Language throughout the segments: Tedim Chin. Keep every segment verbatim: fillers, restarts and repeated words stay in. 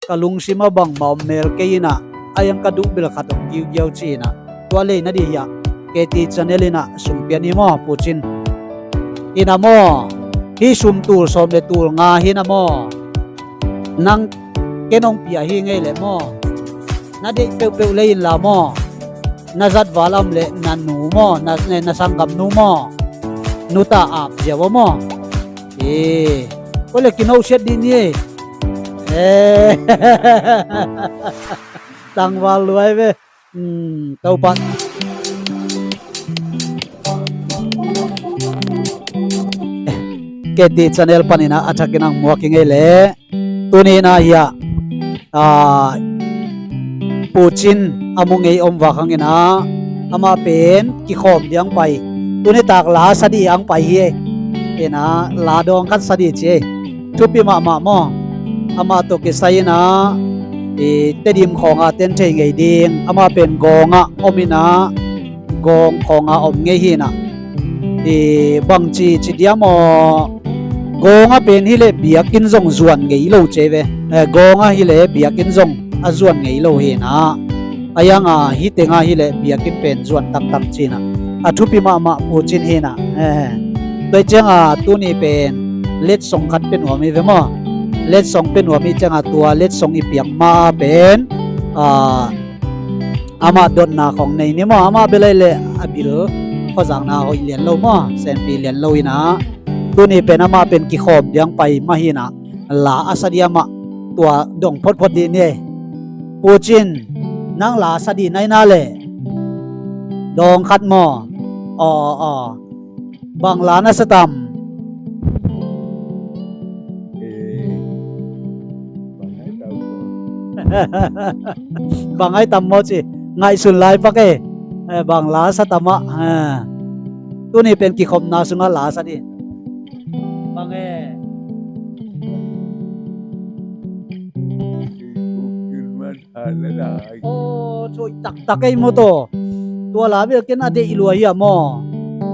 ka lungsim ah bangmah om mel kei in ah, a iang ka duh bel khat om giugiau ci in ah, tua lei na dih hiah, K T channel in ah sungpian hi maw, Pu Cin? In ah maw, hih sum tul sawm le tul nga hi in ah maw, nang ken hong pia hi ngei leh maw, na deih peuhpeuh lei inla maw, na zatval a om leh na nu maw, na, na sanggamnu maw, nuta ap ziau a maw? E, koi le kinosiat dih ni e. E, tangval luai ve. Hmm, Topa. K T channel panin ah a thakin ang muak hi ngei leh. Tuni in ah hiah, ah, Pu Cin a mu ngei om vak hangin ah, amah pen kikhawm ding ang pai. Tuni tak la sa dih ang pai hi e. In ah, la dawng khat sa dih ci e. Thupi mahmah maw. Amah tawh kisai in ah, i Tedim khawng ah ten thei ngei ding. Amah pen gawng ah om in ah, gawng khawng ah om ngei hi in ah. I bangci ci diam aw, gawng ah pen hi leh biakinn zong zuan ngei lo ci e ve. Eh, gawng ah hi leh biakinn zong a zuan ngei lo hi in ah. A iang ah, hih teng ah hi leh biakinn pen zuan taktak ci in ah. A thupi mahmah Pu Cin hi in ah. Eh, tua ciang ah tuni pen letsong khat pia nuam hi ve maw. Letsong pia nuam hi ciang ah tua letsong i piak ma pen, ah, amah dotna khawng nei ni maw, amah bel ahih leh a bil khuazakna hoih lian lo maw, senpi lian lo in ah. Tuni pen amah pen kikhawm ding ang pai mah hi in ah, la a sa dih amah, tua dong photphot dih ni e. Pu Cin, nang la sa dih na hi na leh. Dawng khat maw. Aw, aw. Bang la na sa tam? Eh, bang ai tam maw? Bang ai tam maw ci. Ngaihsun lai pak e. Eh, bang la sa tam ah. Eh. Tuni pen kikhopna sungah la sa dih. Bang e. Aw, thuih taktak ei maw taw. Tua la bel ken a deih lua hi a maw.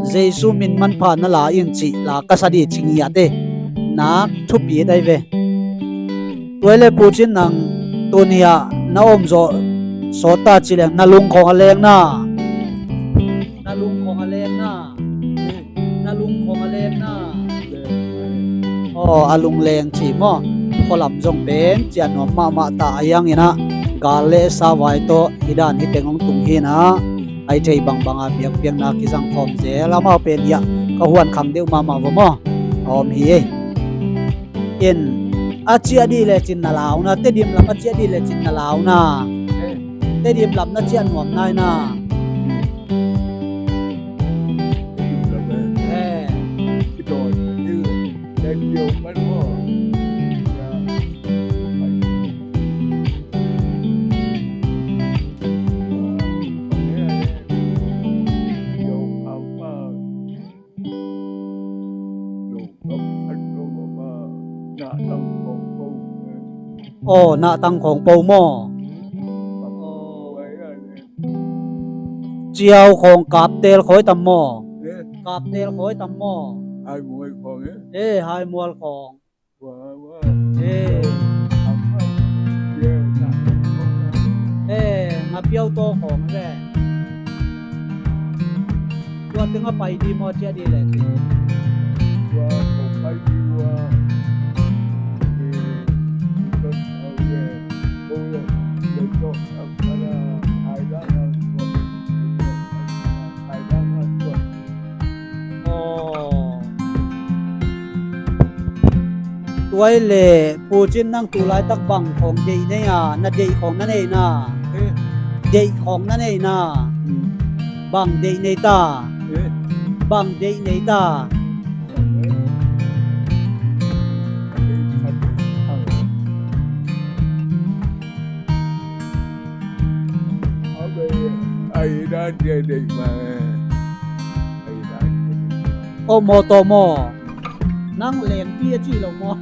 Jesu min manpha na la in cih la ka sa dih ci ngiat e. Nak thupi dai ve. Tua hi leh Pu Cin nang tuni ah na om zawh sawt ta ci leng na lung khawng a leng na. Na lung khawng a leng na. Na lung khawng a leng na. Aw, a lung leng ci maw. Khualam zong pen ciah nuam mahmah ta a, a iang in ah gal le savai tawh hih dan hih teng hong tung hi in ah, a hih theih bangbang a biakpiakna kizang khawm zel. Amau pen hiah ka huan khang deuh mahmah vua maw. A om hi e. In, a ciah dih lecin na lau na, Tedim lam a ciah dih lecin na lau na. Tedim lam na ciah nuam nai na. Eh. Aw, nahtang khawng po maw? Ciau khawng kaptel khawi tam maw? Kaptel khawi tam maw? Eh, haimual khawng. Eh. Eh, ngapiau taw khawng le. Tua tengah pai dih maw, ciah dih le. Aw. Tua hi leh Pu Cin nang tu laitak bang khawng deih nei a, na deih khawng na nei na. Deih khawng na nei na. Bang deih nei ta. Bang deih nei ta. Aw, mawtaw maw. Nang lengpi a ci lo maw?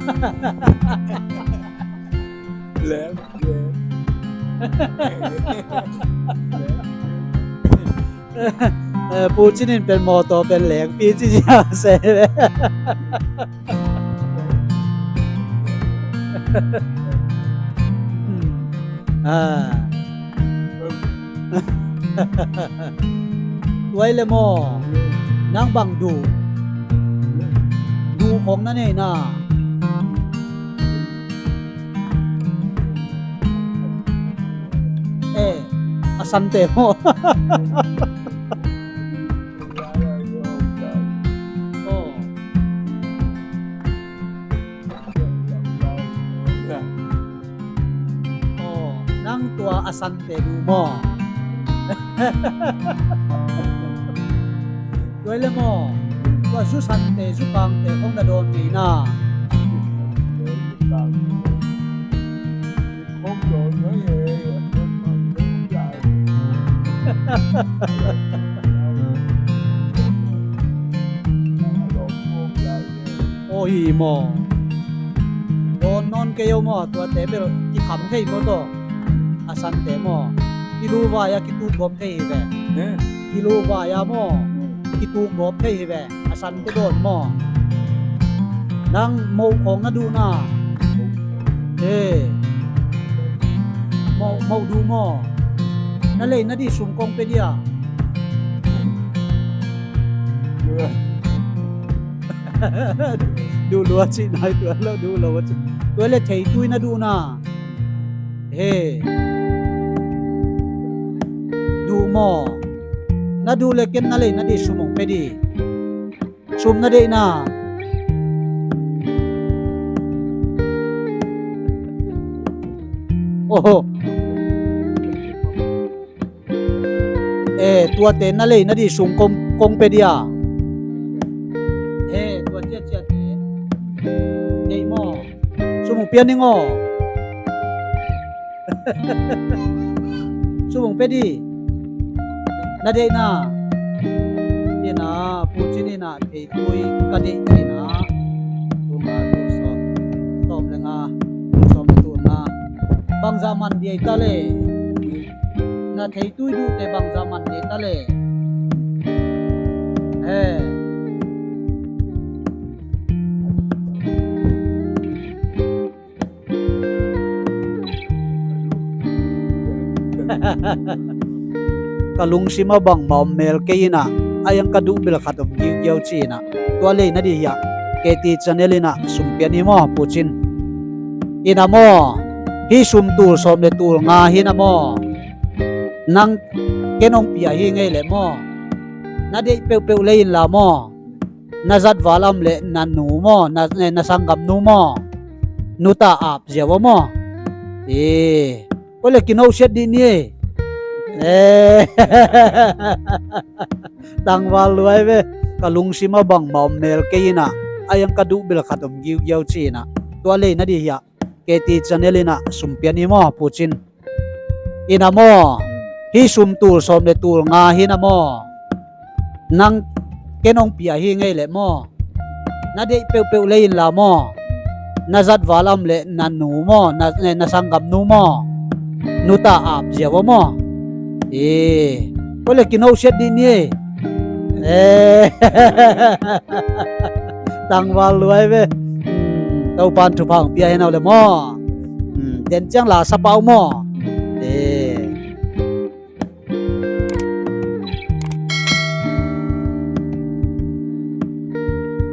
Leng. Eh, Pu Cin in pen mawtaw pen lengpi ci ci a se. Ah. Tua hi leh maw, nang bang duh, duh khong na nei na? Eh, a sante maw? Oh. Oh, nang tua a sante duh maw? Tua hi leh maw, tua zu sante, zu kangte khong na dawn kei na? Aw, hi maw? Dawn nawn kei o maw, tuate bel kikham thei maw tawh? A sante maw? Kilu vai-a kituk gawp thei hi ve. He? Kilu vai-a maw? Hmm. Kituk gawp thei hi ve. A sante dawn maw? Nang moh khawng na duh na? He. Moh, moh duh maw? Na lei na dih sum kong pia dia? Duh lua cih nai, tua lo duh lo a cih. Tua le theitui na duh na? He. Duh maw? Na duh le ken na lei na dih sum hong pia dih. Sum na deih na? Oho. Eh, tuate na lei na dih sum kong, kong pia dia? Eh, tua ciaciate. Deih maw? Sum hong pia ning aw. Sum hong pia dih. Na deih na? Deih na, Pu Cin in ah theitui ka deih ci-in ah, tul nga, tul sawm, sawm le nga, tul sawm le tul nga. Bangzah man dih ei ta le? Na theitui duhte bangzah man dih ei ta le? He. Ka lungsim ah bangmah om mel kei in ah, a iang ka duh bel khat om giugiau ci-in ah, tua lei na dih hiah, K T channel in ah sum pia ni maw, Pu Cin? In ah maw, hih sum tul sawm le tul nga hi in ah maw, nang ken hong pia hi ngei leh maw, na deih peuhpeuh lei inla maw, na zatval a om leh na nu maw, na, na sanggamnu maw, nuta ap ziau a maw? E, koi le kinohsiat dih ni e. E. Tangval luai ve. Ka lungsim ah bangmah om mel kei in ah, a iang ka duh bel khat om giugiau ci-in ah, tua lei na dih hiah, K T channel in ah sum pia ni maw, Pu Cin? In ah maw, hih sum tul sawm le tul nga hi in ah maw, nang ken hong pia hi ngei leh maw, na deih peuhpeuh lei inla maw, na zatval a om leh na nu maw, na, na sanggamnu maw, nuta ap ziau a maw? E, koi le kinohsiat dih ni e. E. Tangval luai ve. Hmm, Topan thupha hong pia hen aw le maw. Hmm, den ciang la sapa uh maw?